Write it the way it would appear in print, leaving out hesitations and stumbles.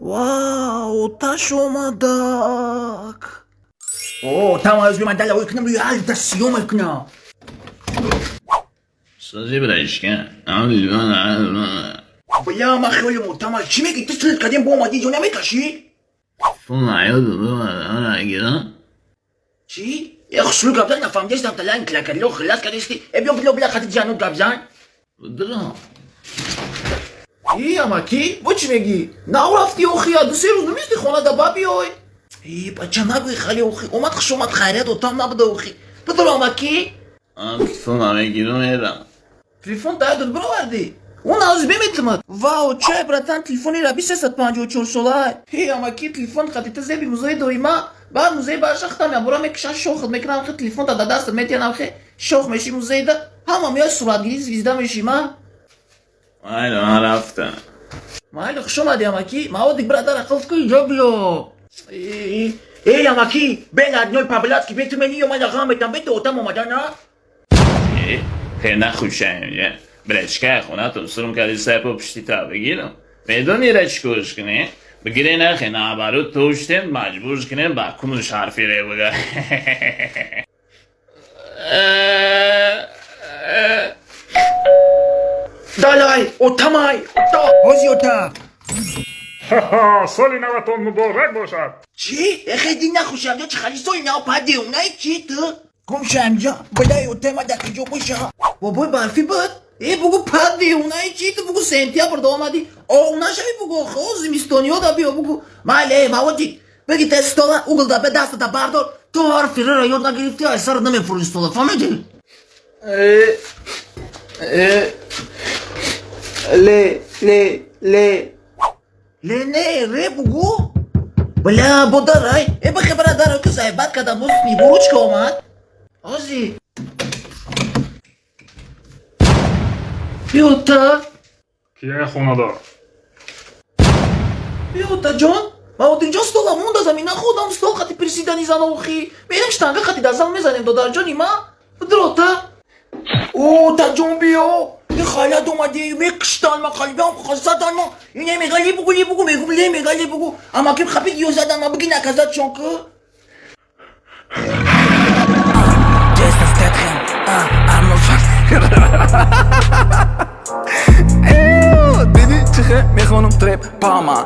Вау, оташ омадак. О, там аз биман дала кунам, ялта сиём кунам. Сази брачка. Бля, ма хеле мутама. Чӣ мегӣ? Ту сил кардем, бо омадӣ, ҷо намекашӣ? Чӣ? Э, хушрӯ гап зан, нафаҳмидастам, талан клакарло хилас кардасти. Э, биё, биё, бля, хати ҷануб гап зан. И, амакӣ, бо чӣ мегӣ? Нав рафтӣ охи, 2-3 рӯз намисти хона да ба биёй. И, бача, нагӯй хали охи. Омад, хуш омад, хайрият отам набуда охи. Бидор, амакӣ. Телефон таядот бировардӣ? Он аз беметимад. Вау, чай, братан, телефони раби 354 сола. Ҳе, амакӣ, телефон хатита зеби музеи доима. Баъд музей баршахтам, ябора мекушан, шохат мекунам, хе телефон та да дастат метиянам, хе шох меши музейда. Ҳама меояд суратгирӣ, звезда меши ма. Майли, хуш омадӣ, амакӣ. Маводик, брадар, ақл ку, инҷо биё. Эй, амакӣ, бен одной по-блядски бе ту мени ё ман ғам метам, бе ту отам омада на? Брачка, хонатон сурм кади сайпо пишти та бигирам. Медони ра чӣ корш кунем? Бигире нахе, наоборот, тоштем, маҷбур кунем ба кунуш ҳарфи ре бага. Далай, отамай, ота, ҳози ота. Соли наватон муборак бошад. Чӣ? Эхе дин нахушам, ҷо чӣ хали соли нав пади, унай чӣ ту? Гум шамҷа, балай отама дар киҷо боша? Бобой барфӣ буд? Э, бугу пади, унай чӣ ту, бугу сентябр да омадӣ. Оғ нашави, бугу, хо зимистониё да биё, бугу. Майли, эй, маводик, беги те стола, угол да бе дастата бардор, ту ҳарфи ра ёд нагирифтӣ, ай сарат намефурӯши стола, фаҳмидӣ? Э, э, ле, ле, ле. Ле не, ре бугу. Бля, бодарай. Э, бахе барадар, ку зайбат када боз снегурочка омад. Ози. Биёта. Кия хонадор? Биёта ҷон. Маводинҷон, стола монда замина, худам стол хати присидани занохи. Мерем штанга хати дар зал мезанем, додарҷони ма. Бидрота. О, таҷон, биё. И халят омади, мекиштан ма қалбам хасадан ма. Ине мега ли бугу, ли бугу, мегум ле мега ли бугу. Амаким хапид ё задан ма, биги наказат чон ку. Jason Statham, Arnold Schwarzenegger. Диди чихе мехонам треп пама.